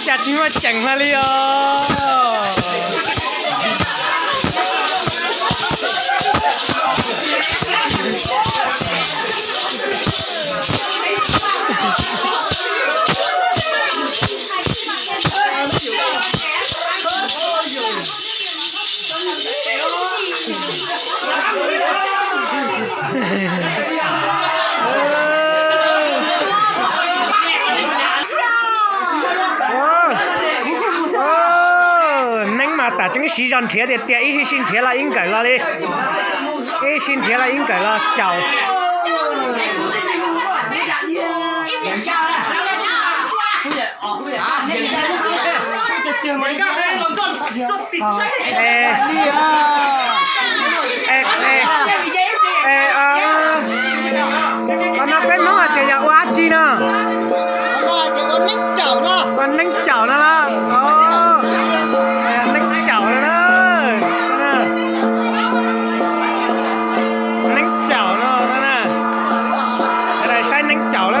Cas tsis muaj ceem hlo li os. Neeb mas tam tseeb siv zog nrhiav tiag tiag, ib sij sij nrhiav los ib nkawm los li, ib sij nrhiav los ib nkawm los caum. Qhov no peb Hmoob hais tias yog ua dab tsi no? Ua neeb caum no los? Neeb caum no na. Neeb caum no na. Sawv daws saib neeb caum na.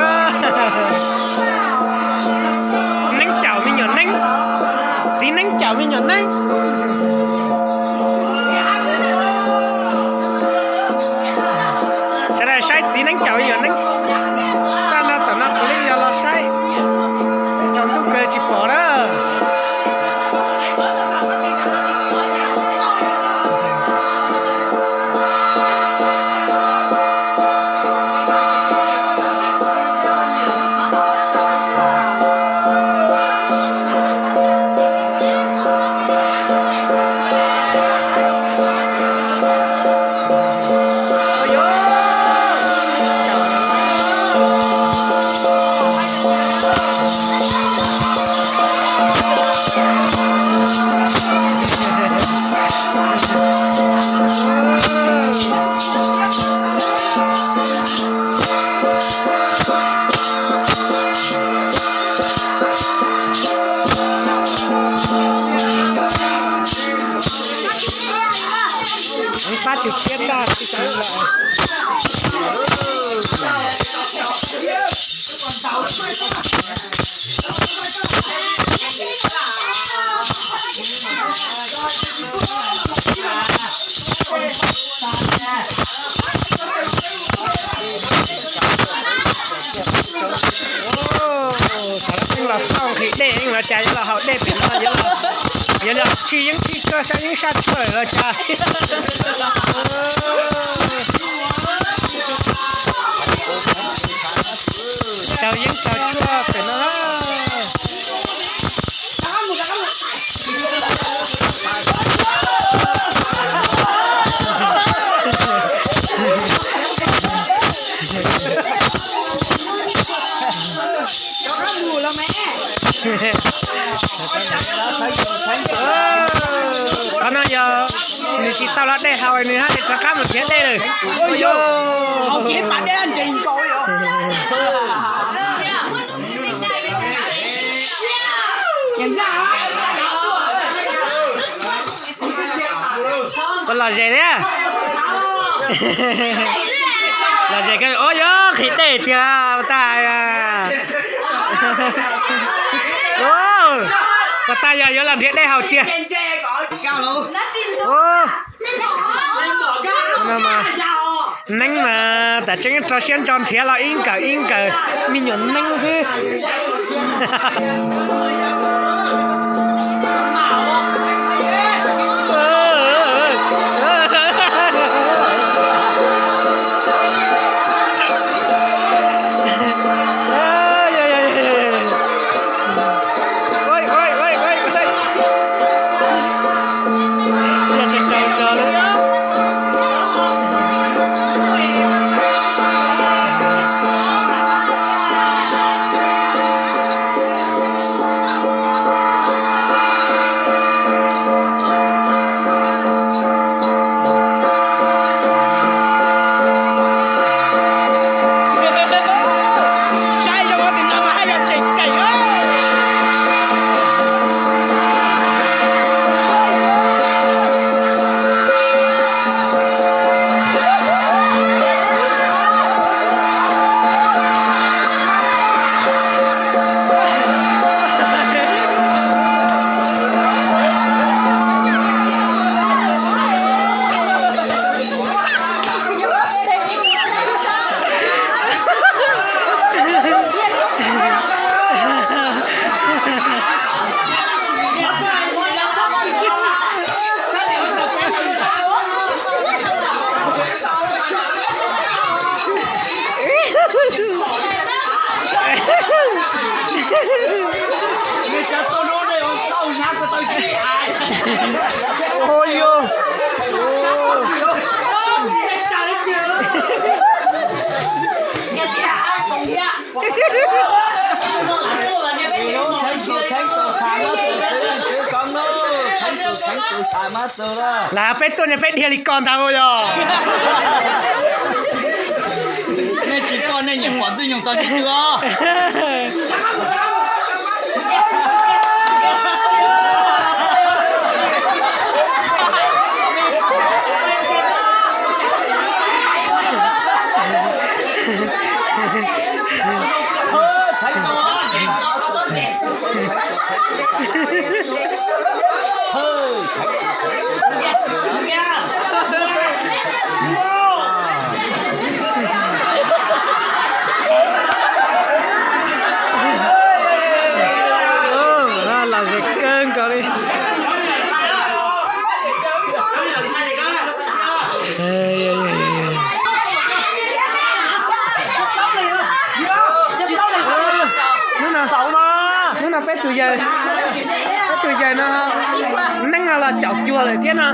Neeb caum me nyuam neeb. Txiv neeb caum me nyuam neeb. Sawv daws saib txiv neeb caum me nyuam neeb. Tag no tom no kuv li yog los saib. Tsaus ntuj kawg tsis pom na. Pab tus siab tag. Thaum no peb los xauj nqhis dej los cas yuav los haus dej pem no, yuav los tshij yeeb tshij tshuaj sab yeeb sab tshuaj los cas. Tau yeeb tau tshuaj pem no. Qhov no yog nws tsis tau los dej haus nws haj li rov qab mus nrhiav dej lawm. Puas lom zem thiab? Lom zem kawg, o yog nqhis dej tiag tag. Puas tag yog yuav los nrhiav dej haus tiag. Neeb mas tam tseeb rau siab ntso nrhiav los ib nkawm ib nkawm me nyuam neeb xwb. Nws cov tuaj lub ne ua tau hnab ko tau sib hais. Ua yog. Lam peb tuaj ne peb dhia li ko ntag yog. Nej tsis tuaj nej nyiam pom ntxwg nyoog tau nej twg os. Lom zem kawg nkaus li. Hnub no, hnub no peb tus yawg, peb tus yawg no neeb no los caum cuag lawm thiab no.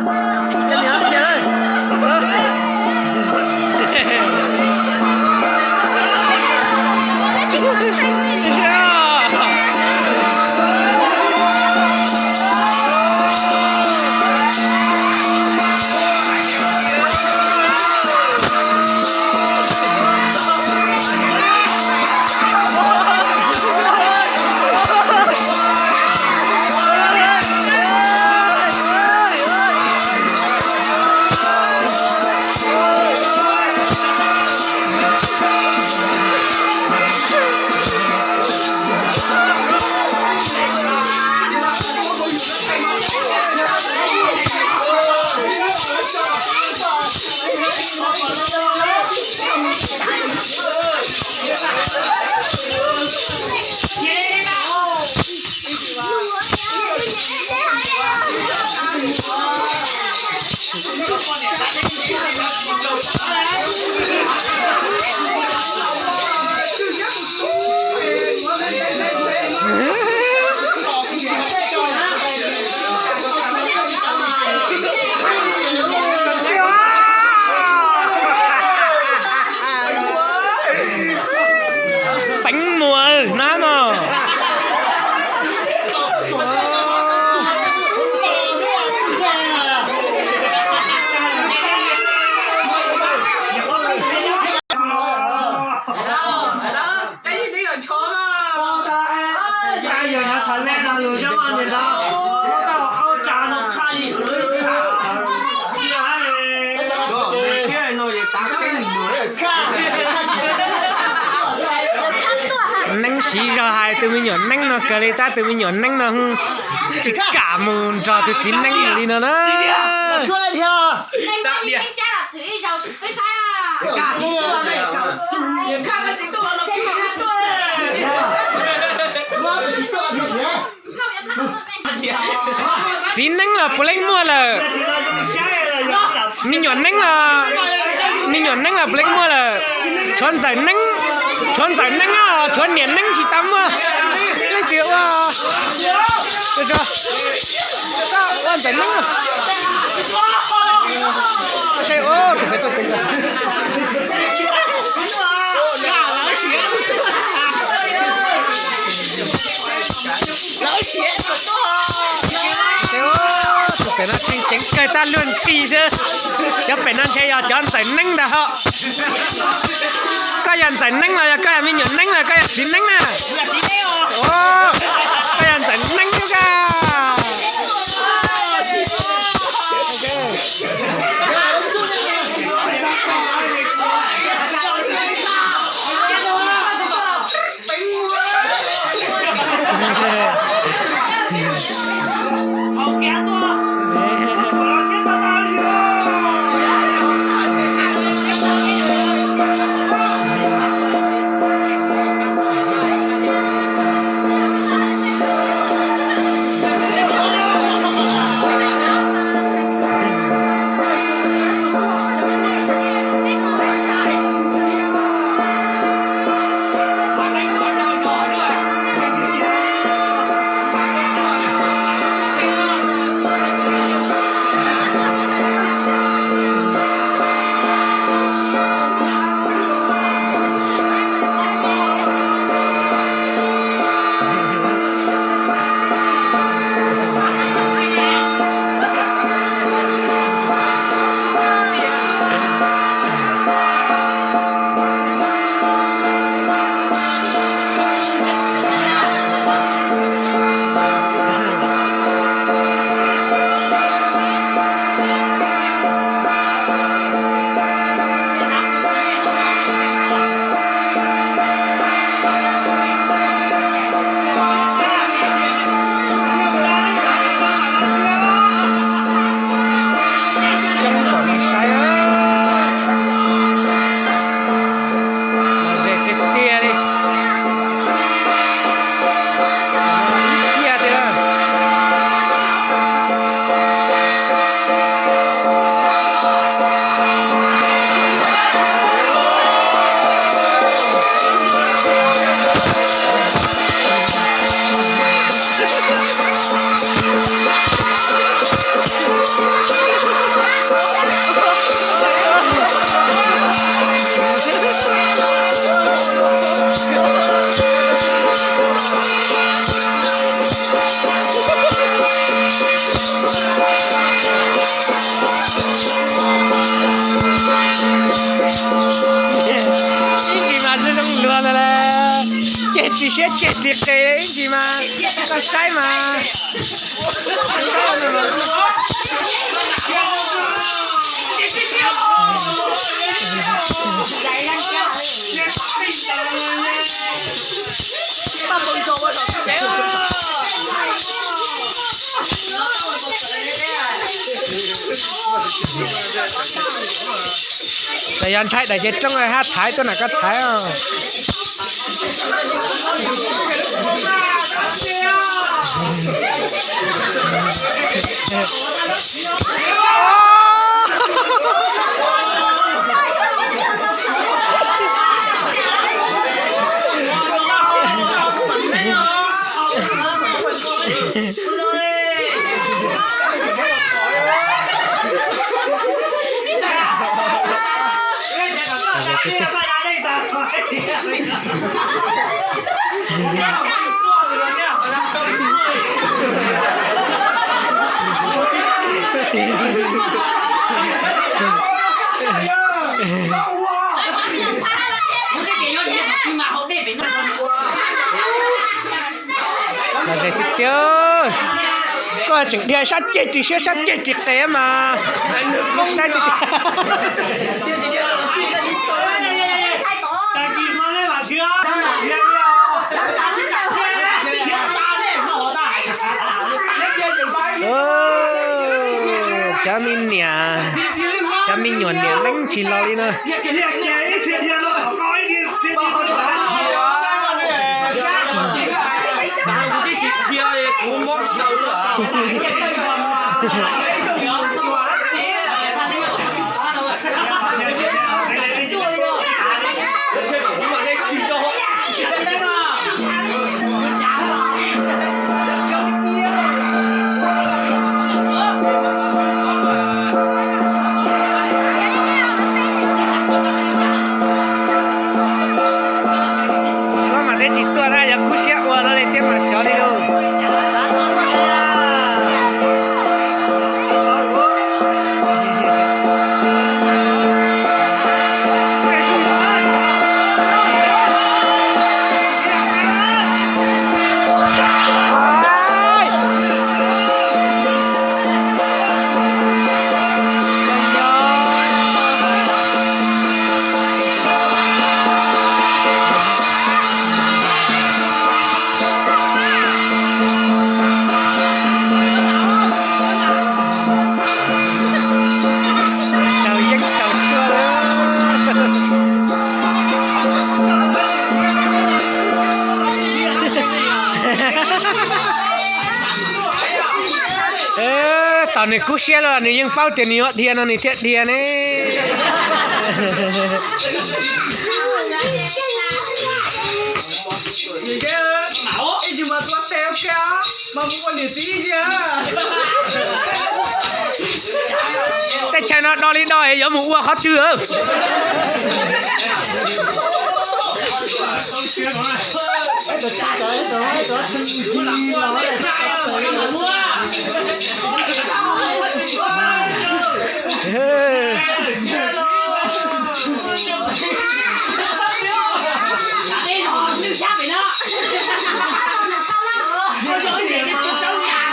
Peev muas hnab mog. Neeb siv zog hais tus me nyuam neeb no kawg li, tab tus me nyuam neeb no tsis kam mus nrog tus txiv neeb mus li no na. Txiv neeb los puav leej muaj lawm. Me nyuam neeb los, me nyuam neeb los puav leej muaj lawm. Tshuav ntxawm neeb, tshuav ntxawm neeb, tshuav niam neeb tsis tau muaj. Leej twg ua, ua ntxawm neeb. Tus pem no tseem ceev kawg tab luag ntxhi xwb. Cov pem no ntshe yog cov ntxawm neeb ntag hos. Koj yog ntxawm neeb los yog koj yog me nyuam neeb los koj yog txiv neeb na? Koj yog ntxawm neeb lub koj. Tsis siab ceg tsis qe ib ntsis mas, koj saib mas. Yog ntshai daim ces rooj hab thaiv tuaj na koj thaiv os. Los ze tiag tiag. Koj tseem dhia sab ceg ris siab sab ceg ris qe mas. Saib tiag tiag. Cov me niam, cov me nyuam niam leeb tsis los li na. Suab mas twb tsis tuaj na, yog kub siab ua no li thiab mas xyov li lauj. Tsaug yeeb tsaug tshuaj. Tom nws kub siab los nws yeej paub tias nws yuav dhia no nws thiaj dhia ne. Tej chaw no do li do es yuav mus ua qhov twg?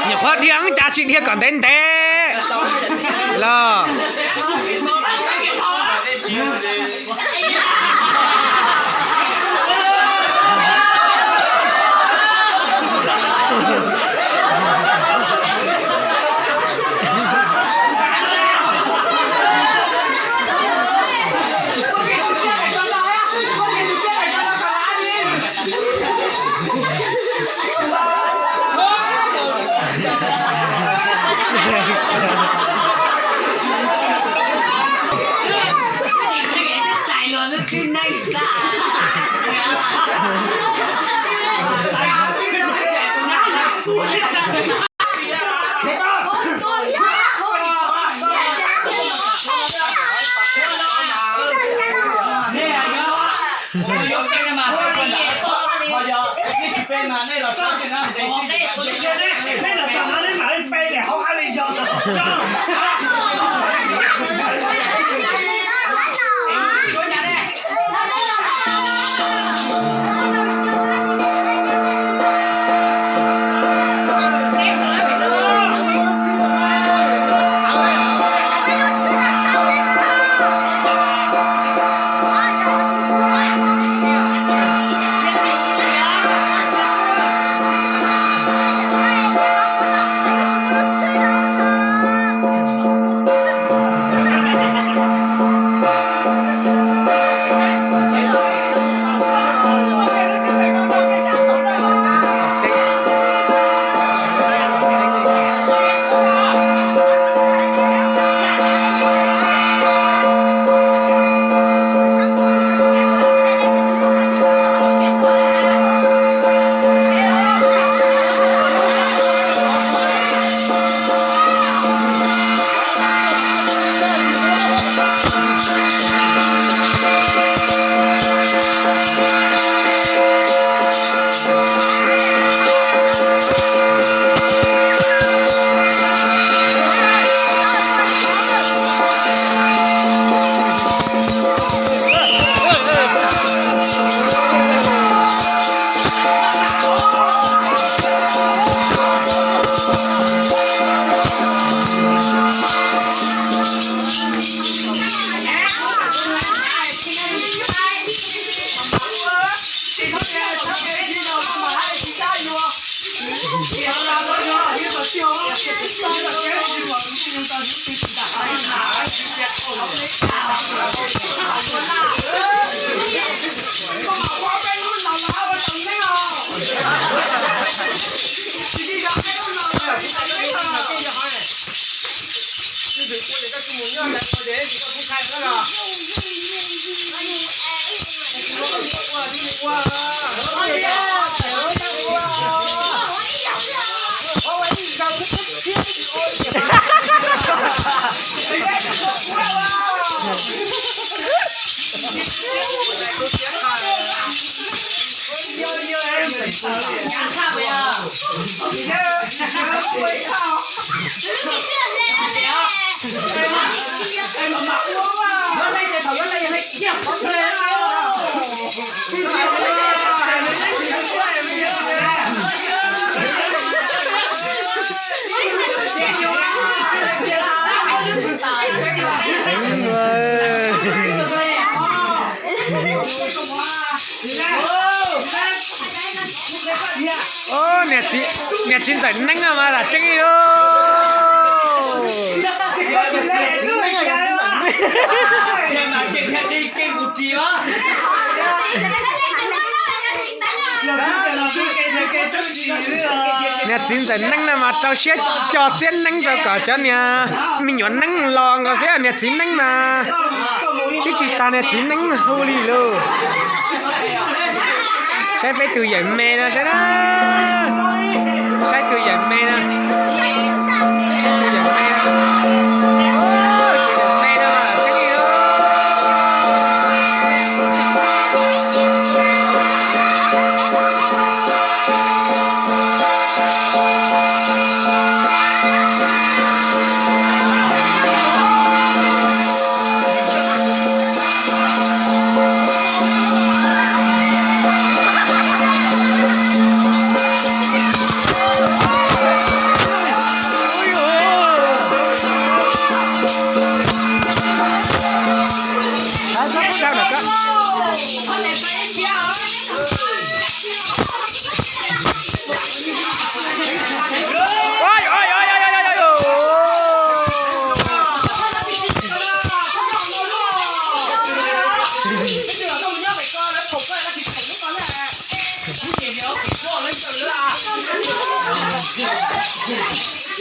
Nyuam qhuav dhia cas tsis dhia kom ntev ntev los. Niag txiv ntxawm neeb no mas lam tseeb li. Niag txiv ntxawm neeb no mas rau siab co txiab neeb rau kom cov niag me nyuam neeb los nkaus xwb, niag txiv neeb mas twb tsis tas niag txiv neeb hu li lauj. Saib peb tus yawm me no saib na. Saib tus yawm me no. Saib tus yawm me no. Tus yawm me no tseeb li.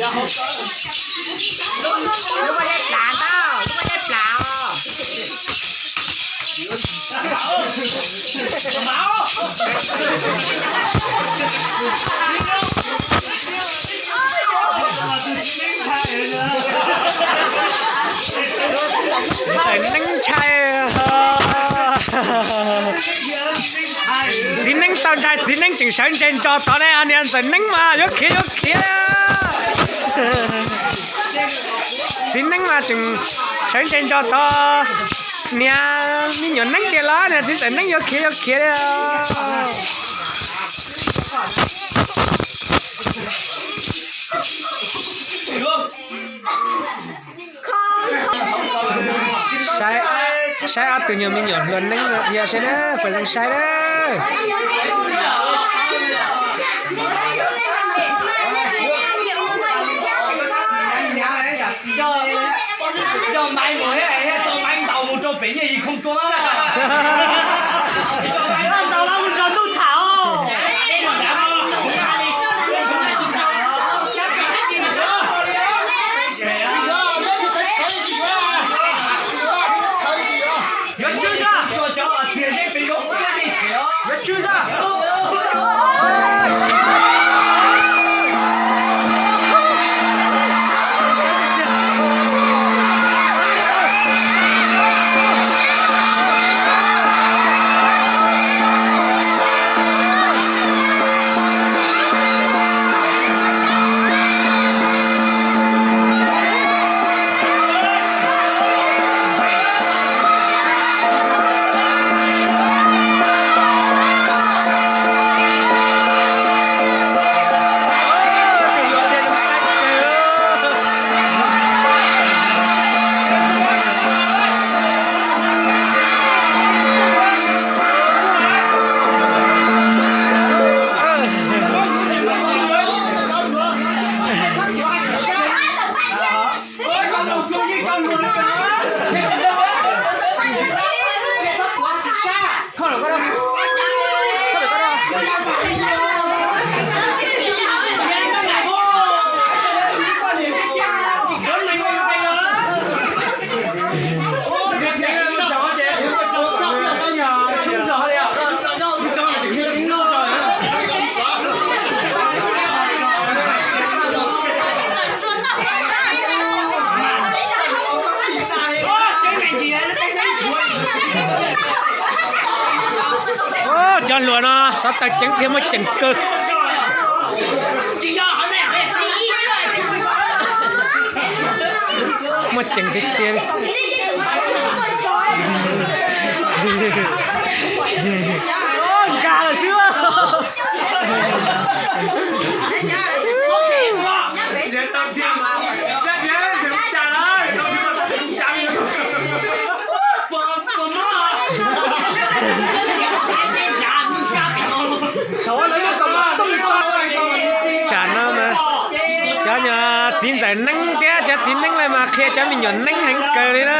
Lub pob zeb plav ntag, lub pob zeb plav os. Ntxawm neeb ntshai. Txiv neeb tau ntshai, txiv neeb tseem sawv ntseg ntso tod ne, niag ntxawm neeb mas yuav khiav yuav khiav. Txiv neeb mas tseem sawv ntseg ntso tod, niag me nyuam neeb tiag los niag txiv ntxawm neeb yuav khiav yuav khiav li. Saib, saib ob tug nyuag me nyuam hluas neeb no dhia saib na, puas zoo saib na. Coj maiv mus thiab, tau maiv ntaus mus rau pem Nyiaj Yis Khooj tua na. Ntaus los mus nrog ntuj tham os. Yuav tswj zog, yuav tswj zog. Cov hluas no xov tooj ceev tiag, muaj ceem kawg. Muaj ceem tiag tiag. Nkag lawm xwb. Tsam no mas cov nyuam txiv ntxawm neeb thiab cov txiv neeb lawm mas qhia cov me nyuam neeb heev kawg li na.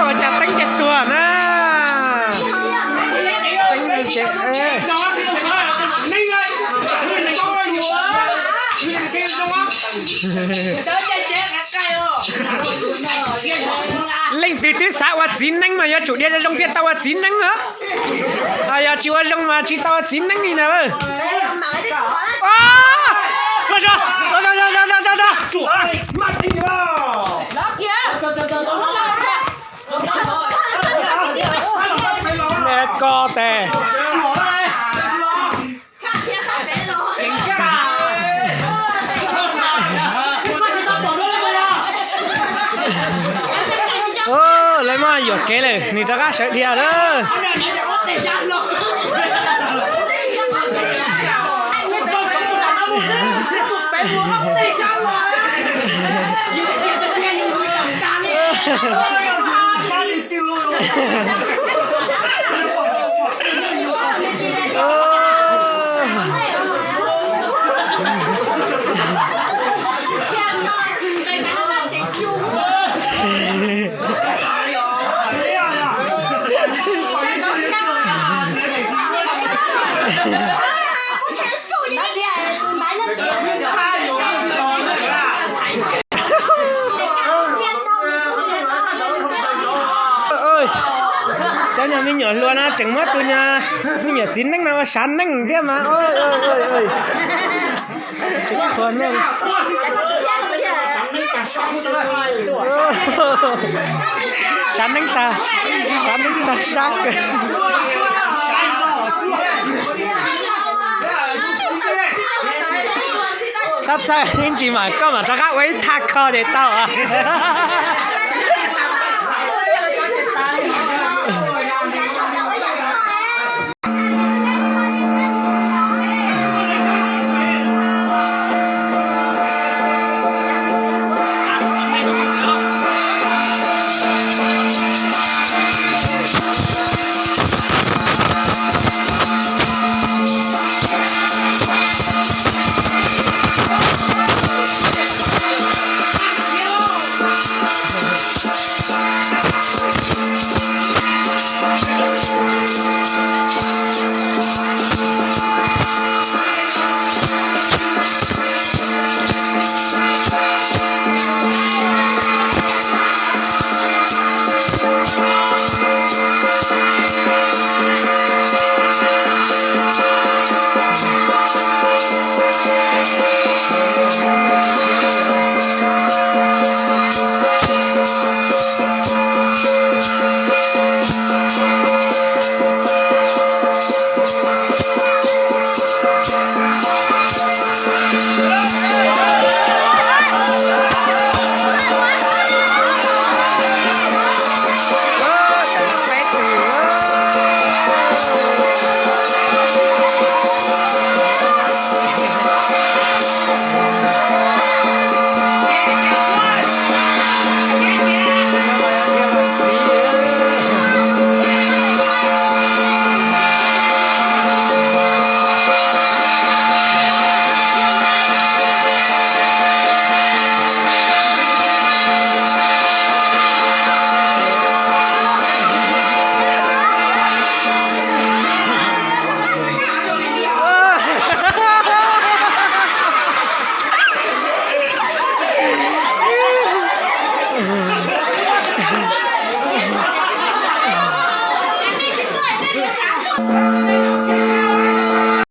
Ua cas teeb ces tuag na. Leej twg twb xav ua txiv neeb mas yuav tsum dhia zoo thiaj tau ua txiv neeb os. Yog tsis ua zoo mas tsis tau ua txiv neeb li ntag. Me ko tes. Lawv muaj yuam kev lawm, nws rov qab sawv dhia lawm. Cov nyuag me nyuam hluas no tseem muab tus nyuag me nyuam txiv neeb no ua sav neej thiab mas. Sav neeb tag, sav neeb tag sab kawg. Txhob txhawj ib ntsis mas koj mam rov qab ua ib thaj kho ces tau.